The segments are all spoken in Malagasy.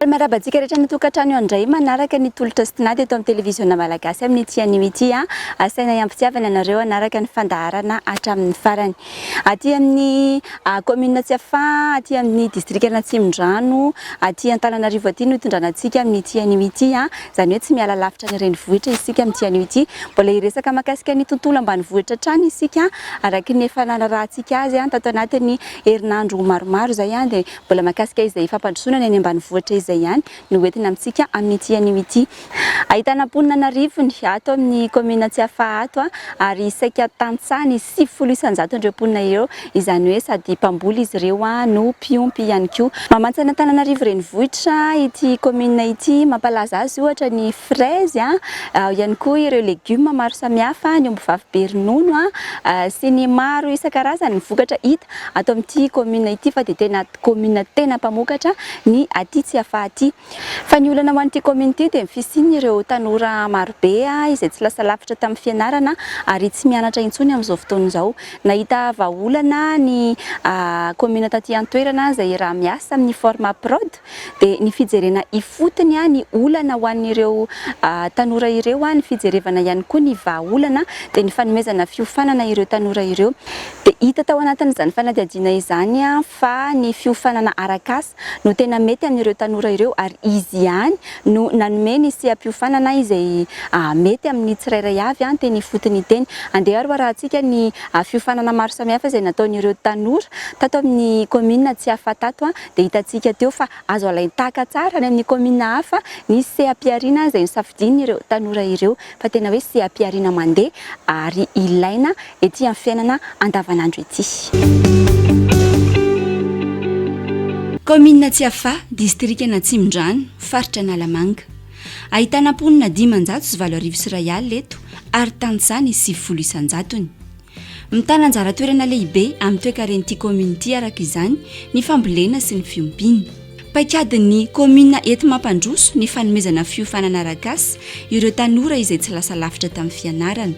Miarahaba antsika rehetra any an-tokantrano indray manaraka ny tolotra sy tinady eto amin'ny televiziona malagasy amin'ity anio ity. Asaina hiampitiavana ianareo hanaraka ny fandaharana hatramin'ny farany. Aty amin'ny commune Tsiafahy, aty amin'ny distrikan'Atsimondrano, aty Antananarivo aty no hitondrana antsika amin'ity anio ity. Izany hoe tsy miala lavitra ny renivohitra isika amin'ity anio ity. Mbola hiresaka mahakasika ny tontolo ambanivohitra hatrany isika araka ny efa nanarahantsika azy tato anatin'ny herinandro maromaro izay dia mbola mahakasika izay fampandrosoana ny any ambanivohitra izay ihany no hoentina amintsika amin'ity anio ity. Ahitana mponina an'arivony ato amin'ny kaominina Tsiafahy ato ary saika tantsaha ny 90 isan-jaton'ireo mponina ireo, izany hoe sady mpamboly izy ireo no mpiompy ihany koa. Mamantsy an'Antananarivo renivohitra ity kaominina ity, mampalaza azy ohatra ny frezy, ao ihany koa ireo legioma maro samihafa, ny ombivavy be ronono sy ny maro isan-karazany ny vokatra hita ato amin'ity kaominina ity fa dia tena kaominina tena mpamokatra ny aty Tsiafahy aty. Fa ny olana ho an'ity kaominina ity dia ny fisian'ireo tanora marobe izay tsy lasa lavitra tamin'ny fianarana ary tsy mianatra intsony amin'izao fotoana izao. Nahita vahaolana ny kaominina taty an-toerana izay raha miasa amin'ny format prod dia ny fijerena ifotony ny olana ho an'ireo tanora ireo, ny fijerevana ihany koa ny vahaolana dia ny fanomezana fiofanana ireo tanora ireo. Dia hita tao anatin'izany fanadihadiana izany fa ny fiofanana arak'asa no tena mety amin'ireo tanora ireo ary izy ihany no nanome ny seha-piofanana izay mety amin'ny tsirairay avy teny ifotony teny. Andeha ary ho arahantsika ny fiofanana maro samihafa izay nataon'ireo tanora tato amin'ny kaominina Tsiafahy tato dia hitantsika teo fa azo alain-tahaka tsara any amin'ny kaominina hafa ny seha-pihariana izay nosafidian'ireo tanora ireo fa tena hoe seha-pihariana mandeha ary ilaina ety amin'ny fiainana andavanandro ety. Kaominina Tsiafahy, distrikan'Atsimondrano, faritra Analamanga. Ahitana mponina 2105 eto ary tantsaha ny 90 isan-jatony. Mitana anjara toerana lehibe amin'ny toekaren'ity kaominina ity araka izany ny fambolena sy ny fiompiana. Paikadin'ny kaominina enti-mampandroso ny fanomezana fiofanana arak'asa ireo tanora izay tsy lasa lavitra tamin'ny fianarana.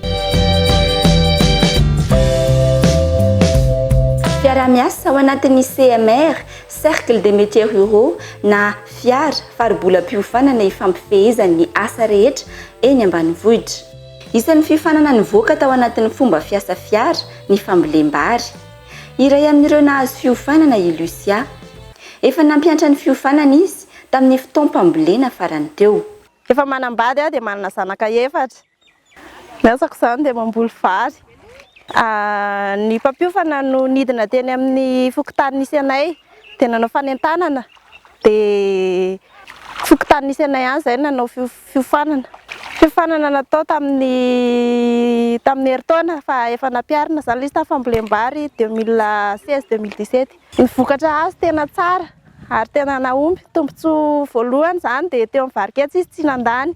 Fiaraha-miasa ao anatin'ny CMR, Cercle des Métiers Ruraux, na fiara, faribolam-piofanana ifampifehezan'ny asa rehetra eny ambanivohitra. Isan'ny fiofanana nivoaka tao anatin'ny fomba fiasa fiara ny fambolem-bary. Iray amin'ireo nahazo fiofanana i Lucia. Efa nampiantra ny fiofanana izy tamin'ny fotoam-pambolena farany teo. Efa manambady aho dia manana zanaka efatra. Ny asako izany dia mamboly vary. Ny mpampiofana no nidina teny amin'ny fokontany nisy anay dia nanao fanentanana dia fokontany nisy anay ihany izay nanao fiofanana. Fiofanana natao tamin'ny tamin'ny herintaona fa efa nampiharina izany ilay izy tamin'ny fambolem-bary 2016 2017. Ny vokatra azo tena tsara ary tena nahomby. Tombontsoa voalohany izany dia teo amin'ny vary ketsa izy tsy nandany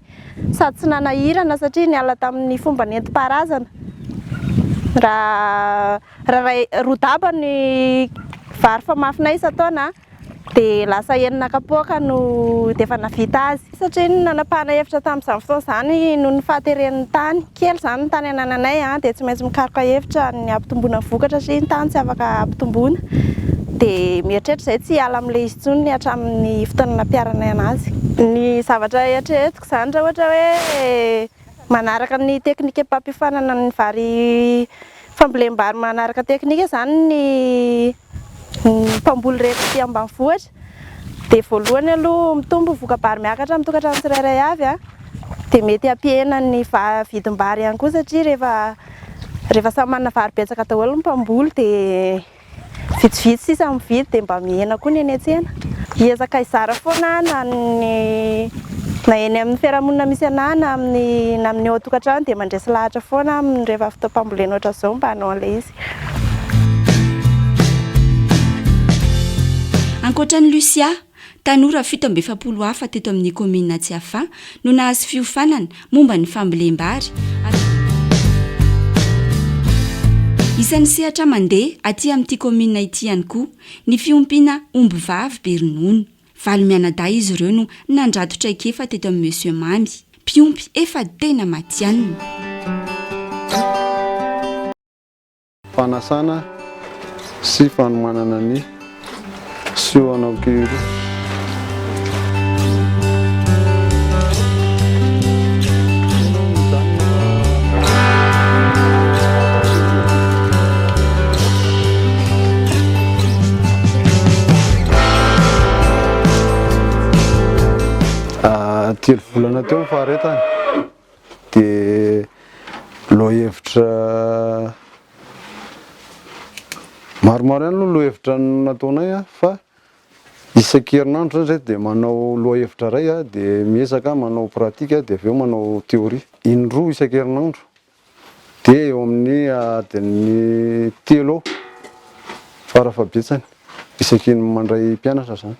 sady tsy nanahirana satria niala tamin'ny fomba nentim-paharazana. Raha raha iray roa daba ny vary famafinay isan-taona dia lasa enina kapoaka no dia efa nahavita azy. Satria ny nanapahana hevitra tamin'izany fotoana izany noho ny fahateren'ny tany, kely izany ny tany anananay dia tsy maintsy mikaroka hevitra ny hampitomboana ny vokatra satria ny tany tsy afaka ampitomboina. Dia mieritreritra izay tsy hiala amin'ilay izy intsony hatramin'ny fotoana nampiharanay anazy. Ny zavatra eritreretiko izany raha ohatra hoe manaraka ny teknikam-pampiofanana ny vary fambolem-bary manaraka teknika izany ny Ny mpamboly rehetra aty ambanivohitra dia voalohany aloha mitombo ny voka-bary miakatra amin'ny tokantrano tsirairay avy dia mety hampihena ny vidim-bary ihany koa satria rehefa rehefa samy manana vary betsaka daholo ny mpamboly dia vitsivitsy sisa mividy dia mba mihena koa ny eny an-tsena. Hiezaka hizara foana aho na ny na eny amin'ny fiarahamonina misy anah na amin'ny na amin'ny ao an-tokantrano dia mandresy lahatra foana aho amin'ny rehefa fotoam-pambolena ohatran'izao mba hanao an'ilay izy. Ankoatra an'i Lucia, tanora 47 hafa teto amin'ny kaominina Tsiafahy no nahazo fiofanana momba ny fambolem-bary ary Isan'ny sehatra mandeha aty amin'ity kaominina ity ihany koa ny fiompiana ombivavy be ronono. Valo mianadahy izy ireo no nandrato traikefa teto amin'i Monsieur Mamy, mpiompy efa tena matihanina. Fanasana sy fanomanana ny seau anankiroa. Telo volana teo ny faharetany dia lohahevitra maromaro ihany aloha lohahevitra nataonay fa isan-kerinandro zany zay dia manao lohahevitra iray dia miezaka manao pratique dia avy eo manao théorie. Indroa isan-kerinandro dia eo amin'ny adin'ny telo eo farafahabetsany isaky ny mandray mpianatra izany.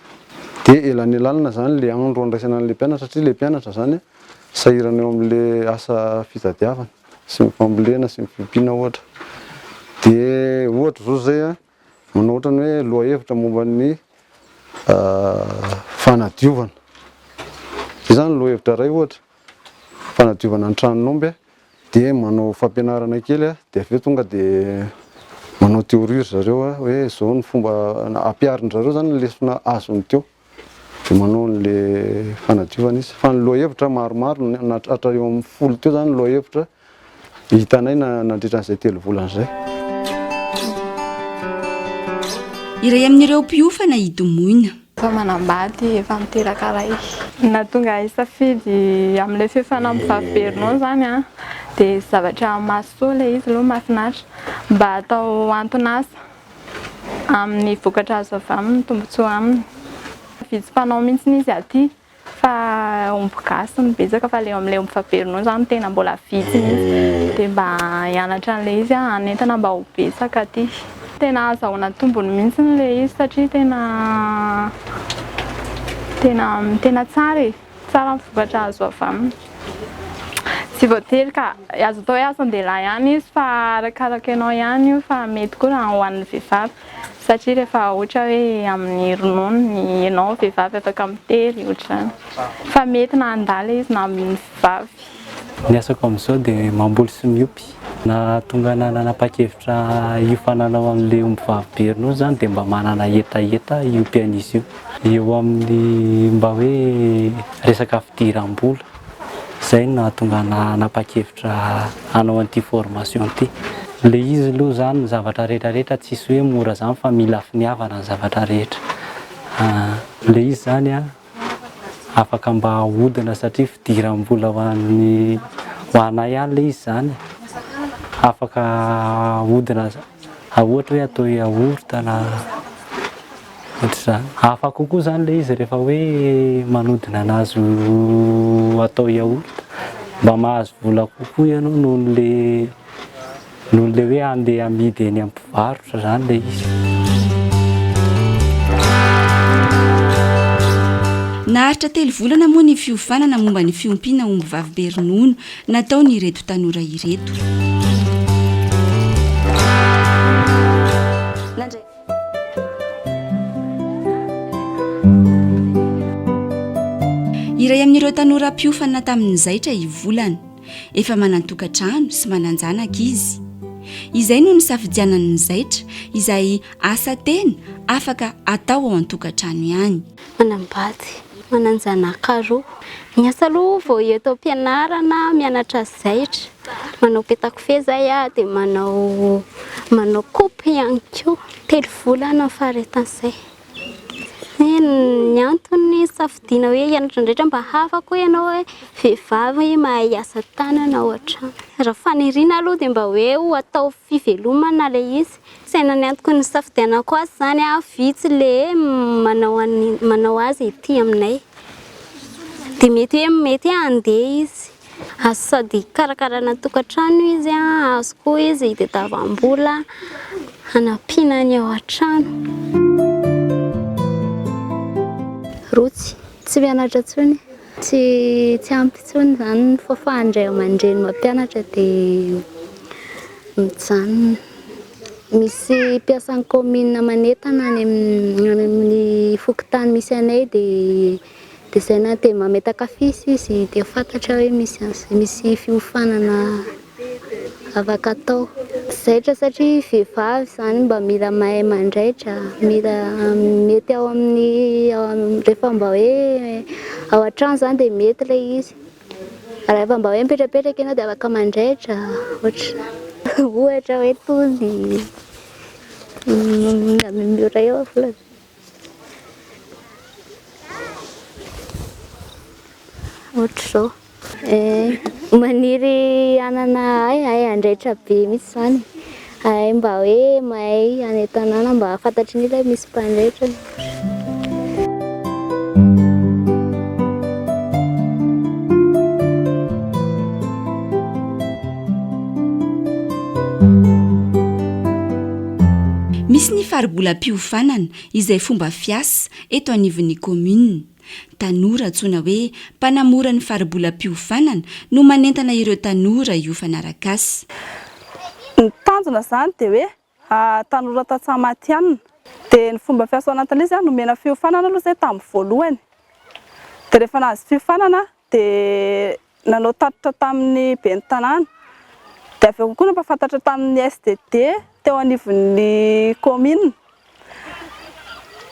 Dia elanelanina izany ilay andro andraisana an'ilay mpianatra satria ilay mpianatra izany sahirana eo amin'ilay asa fitadiavana sy ny fambolena sy ny fiompiana ohatra. Dia ohatra izao izay manao ohatra ny hoe lohahevitra momba ny fanadiovana. Izay izany lohahevitra iray ohatra, fanadiovana ny tranon'omby. Dia manao fampianarana kely dia avy eo tonga dia manao théorie ry zareo hoe izao ny fomba ampiharin-dry zareo izany ny lesona azony teo dia manao an'le fanadiovana izy. Fa ny lohahevitra maromaro nahatratra eo amin'ny folo teo izany ny lohahevitra hitanay nandritra an'izay telo volana izay. Iray amin'ireo mpiofana i Domoina. Efa manambady, efa miteraka ray. Ny nahatonga ahy hisafidy amin'ilay fiofanana mpivavy be ronono izany an, dia zavatra mahasoa ilay izy aloha mahafinaritra. Mba atao anton'asa amin'ny vokatra azo avy aminy, tombontsoa aminy. Vitsy mpanao mihitsy izy aty fa omby gasy no betsaka fa ilay amin'ilay omby vavy be ronono izany tena mbola vitsy mihitsy. Dia mba hianatra an'ilay izy aho, hanentana mba ho betsaka aty. Tena azahoana tombony mihitsy ilay izy satria tena tena tena tsara e, tsara ny vokatra azo avy aminy. Tsy voatery ka, azo atao hoe asan-dehilahy ihany izy fa arakaraka ianao ihany io fa mety koa raha ho an'ny vehivavy satria rehefa ohatra hoe amin'ny ronono ny ianao vehivavy afaka mitery ohatr'izany fa mety na an-dahy ilay izy na amin'ny vavy. Ny asako amin'izao dia mamboly sy miompy. Nahatonga anah nanapa-kevitra hiofana hanao an'ilay ombivavy be ronono izany dia mba manana hetaheta hiompy an'izy io. Eo amin'ny mba hoe resaka fidiram-bola, izay no nahatonga anah hanapa-kevitra hanao an'ity formation ity. Ilay izy aloha izany ny zavatra rehetra rehetra tsisy hoe mora izany fa mila finiavana ny zavatra rehetra. Ilay izy izany an, afaka mba ahodina satria fidiram-bola ho an'ny ho anay ihany ilay izy izany e. Afaka ahodina ohatra hoe atao yaourt na ohatr'izany. Hafa kokoa izany ilay izy rehefa hoe manodina anazy ho atao yaourt. Mba mahazo vola kokoa ianao noho ilay Noho ilay hoe handeha hamidy eny amin'ny mpivarotra izany ilay izy. Naharitra telo volana moa ny fiofanana momba ny fiompiana ombivavy be ronono nataon'ireto tanora ireto. Iray amin'ireo tanora mpiofana tamin'ny zaitra i Volana. Efa manan-tokantrano sy manan-janaka izy. Izay no nisafidianany ny zaitra, izay asa tena afaka atao ao an-tokantrano ihany. Manambady, manan-janaka roa. Miasa aloha vao eto am-pianarana, mianatra zaitra. Manao petakofehy izay aho dia manao manao coupe ihany koa. Telo volana ny faharetan'izay. Ny antony nisafidiana hoe hianatra andraikitra mba hafa koa ianao hoe vehivavy mahay asa tanana ao an-trano. Raha faniriana aloha dia mba hoe ho atao fivelomana ilay izy. Saina ny antoko nisafidianako azy izany vitsy ilay manao manao azy ety aminay. Dia mety hoe mety hoe handeha izy. Azo sady hikarakarana tokantrano izy, azo koa izy hitadiavam-bola hanampiana ny ao an-trano. Rotsy, tsy mianatra intsony, tsy tsy ampy intsony izany ny fahafahan-dray aman-dreny mampianatra dia mijanona. Misy mpiasan'ny kaominina manentana any amin'ny fokontany misy anay dia Dia izay na dia mametaka afisy izy dia fantatra hoe misy an'izay, misy fiofanana afaka atao. Zaitra satria vehivavy izany mba mila mahay mandraitra, mila mety ao amin'ny rehefa mba hoe ao an-trano izany dia mety ilay izy. Rehefa mba hoe mipetrapetraka ianao dia afaka mandraitra, ohatr'izany. Ohatra hoe tony miora eo volana. ohatr'izao. Eh, maniry hanana hay hay andraitra be mihitsy izany. Hay mba hoe mahay any an-tanàna mba fantatry ny olona hoe misy mpanjaitra. Misy ny faribolam-piofanana izay fomba fiasa eto anivon'ny kaominina. Tanora antsoina hoe mpanamora ny faribolam-piofanana no manentana ireo tanora hiofana arak'asa. Ny tanjona izany dia hoe tanora tantsaha matihanina. Dia ny fomba fiasa ao anatin'ilay izy, nomena fiofanana aloha izahay tamin'ny voalohany. Dia rehefa nahazo fiofanana dia nanao tatitra tamin'ny ben'ny tanàna. Dia avy eo koa nampahafantatra tamin'ny SDD teo anivon'ny kaominina.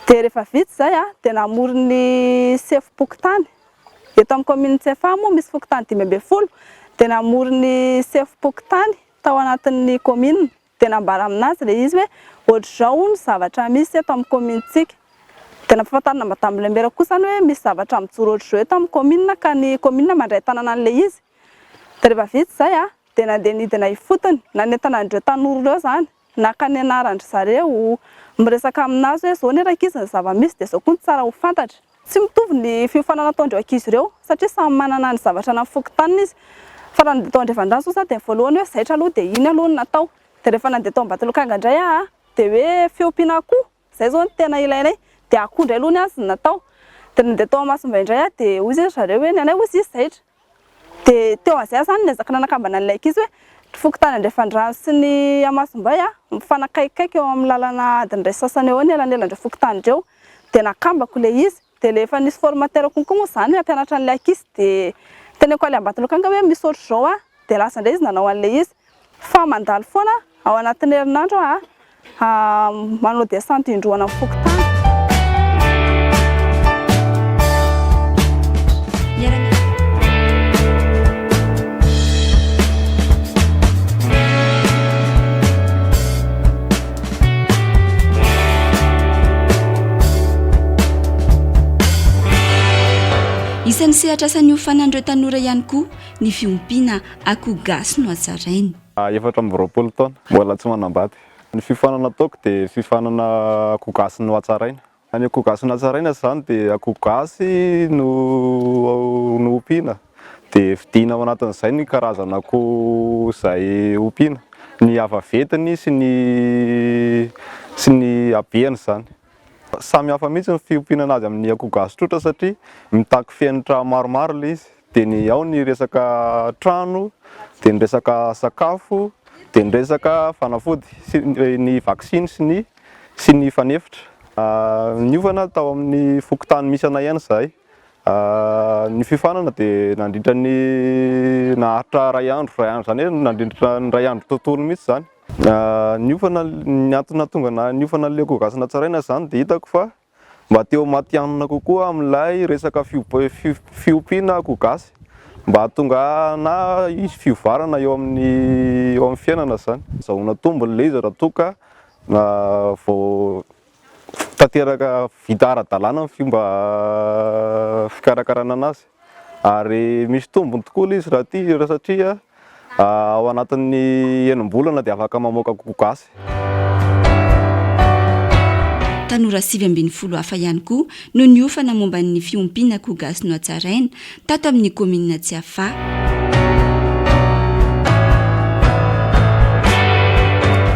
Dia rehefa vita izay dia namory ny sefom-pokontany. Eto amin'ny kaominin'i Tsiafahy moa misy fokontany 15 dia namory ny sefom-pokontany tao anatin'ny kaominina. Dia nambara aminazy ilay izy hoe ohatr'izao hono zavatra misy eto amin'ny kaominintsika. Dia nampahafantarina madame le maire koa izany hoe misy zavatra mijoro ohatr'izao eto amin'ny kaominina ka ny kaominina mandray tanana an'ilay izy. Dia rehefa vita izay dia nandeha nidina ifotony, nanentana an'ireo tanora ireo izany, naka ny anaran-dry zareo, miresaka aminazy hoe izao anie rankizy ny zava-misy dia izao koa no tsara ho fantatra. Tsy mitovy ny fiofanana ataondreo ankizy ireo satria samy manana ny zavatra any amin'ny fokontaniny izy. Fa raha nandeha tao Andrefandrano zao za dia ny voalohany hoe zaitra aloha dia iny aloha no natao. Dia rehefa nandeha tao Ambatolokanga indray aho dia hoe fiompiana akoho, izay zao no tena ilainay. Dia akoho indray aloha ny azy no natao. Dia nandeha tao Amasombay indray aho dia hoy ry zareo hoe ny anay hozy izy zaitra. Dia teo amin'izay aho izany niezaka nanakambana an'ilay ankizy hoe ny fokontany Andrefandrano sy ny Amasombay mifanakaikikaiky eo amin'ny lalana adiny iray sy sasany eo eo ny elanelan'ireo fokontany ireo. Dia nakambako ilay izy. Dia ilay efa nisy formateur konko moa izany hampianatra an'ilay ankizy dia teneniko an'ilay Ambatolokanga hoe misy ohatr'izao aho. Dia lasa indray izy nanao an'ilay izy. Fa mandalo foana ao anatin'ny herinandro aho manao descente indroa any amin'ny fokontany. Isan'ny sehatr'asa niofanan'ireo tanora ihany koa ny fiompiana akoho gasy nohatsaraina. 24 taona, mbola tsy manambady. Ny fiofanana ataoko dia fiofanana akoho gasy nohatsaraina. Ny akoho gasy nohatsaraina izany dia akoho gasy no no ompiana dia vidiana ao anatin'izay ny karazana akoho izay ompiana, ny havavetiny sy ny sy ny habehany izany. Samy hafa mihitsy ny fiompiana anazy amin'ny akoho gasy tsotra satria mitaky fenitra maromaro ilay izy, dia ny ao ny resaka trano, dia ny resaka sakafo, dia ny resaka fanafody sy ny vaksiny sy ny sy ny fanefitra. Niofana tao amin'ny fokontany misy anay ihany izahay. Ny fiofanana dia nandritra ny naharitra iray andro, iray andro izany hoe nandritra ny iray andro tontolo mihitsy izany. Niofana, ny antony nahatonga anah niofana an'ilay akoho gasy natsaraina izany dia hitako fa mba te ho matihanina kokoa amin'ilay resaka fiompiana akoho gasy mba hahatonga anah hisy fiovarana eo amin'ny eo amin'ny fiainana izany. Azahoana tombony ilay izy raha toa ka vao tanteraka vita ara-dalàna ny fomba fikarakarana anazy ary misy tombony tokoa ilay izy raha ity satria ao anatin'ny enim-bolana dia afaka mamoaka akoho gasy. Tanora 19 hafa ihany koa no niofana momba ny fiompiana akoho gasy nohatsaraina tato amin'ny kaominina Tsiafahy.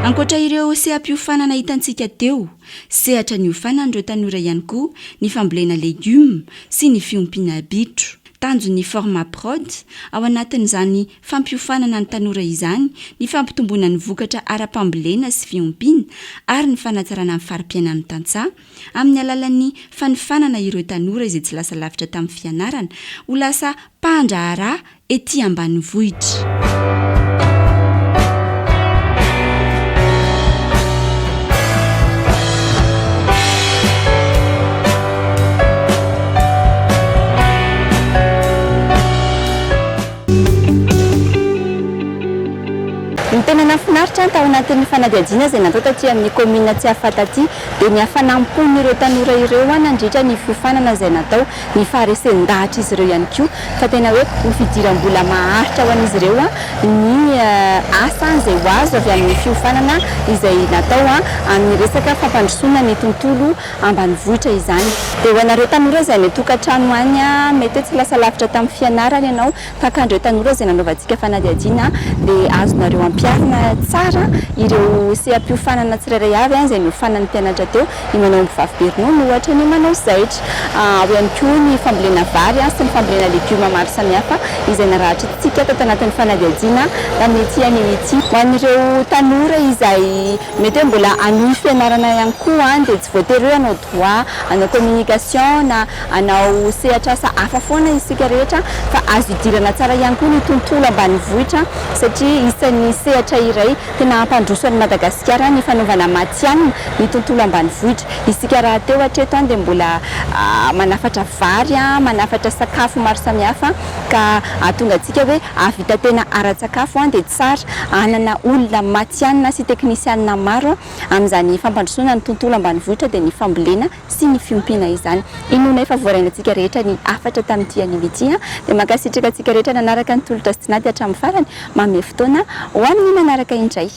Ankoatra ireo seha-piofanana hitantsika teo, sehatra niofanan'ireo tanora ihany koa ny fambolena legioma sy ny fiompiana bitro. Tanjon'ny Formaprod ao anatin'izany fampiofanana ny tanora izany ny fampitomboana ny vokatra ara-pambolena sy fiompiana ary ny fanatsarana ny fari-piainan'ny tantsaha amin'ny alalan'ny fanofanana ireo tanora izay tsy lasa lavitra tamin'ny fianarana ho lasa mpandraharaha ety ambanivohitra. Ny tena nahafinaritra tao anatin'ny. anatin'ny fanadihadiana izay natao taty amin'ny kaominina Tsiafahy taty dia ny hafanam-pon'ireo tanora ireo nandritra ny fiofanana izay natao, ny faharesen-dahatr'izy ireo ihany koa fa tena hoe ho fidiram-bola maharitra ho an'izy ireo ny asa izay ho azo avy amin'ny fiofanana izay natao amin'ny resaka fampandrosoana ny tontolo ambanivohitra izany. Dia ho anareo tanora izay any an-tokantrano any, mety hoe tsy lasa lavitra tamin'ny fianarana ianao, tahaka an'ireo tanora izay nanaovantsika fanadihadiana, dia azonareo ampiharina tsara ireo seha-piofanana tsirairay avy izay niofanan'ny mpianatra teo, ny manao ombivavy be ronono ohatra, ny manao zaitra, ao ihany koa ny fambolena vary sy ny fambolena legioma maro samihafa izay narahatrintsika tato anatin'ny fanadihadiana tamin'ity anio ity. Ho an'ireo tanora izay mety hoe mbola hanohy fianarana ihany koa dia tsy voatery hoe hanao droit, hanao communication na hanao sehatr'asa hafa foana isika rehetra fa azo idirana tsara ihany koa ny tontolo ambanivohitra satria isan'ny sehatra iray tena hampandroso an'i Madagasikara ny fanaovana matihanina ny tontolo ambanivohitra. Isika rahateo hatreto dia mbola manafatra vary, manafatra sakafo maro samihafa ka hahatonga antsika hoe hahavita tena ara-tsakafo dia tsara hanana olona matihanina sy teknisianina maro amin'izany fampandrosoana ny tontolo ambanivohitra dia ny fambolena sy ny fiompiana izany. Inoana efa voarainantsika rehetra ny hafatra tamin'ity anio ity dia mankasitraka antsika rehetra nanaraka ny tolotra sy tinady hatramin'ny farany. Manome fotoana ho amin'ny manaraka indray.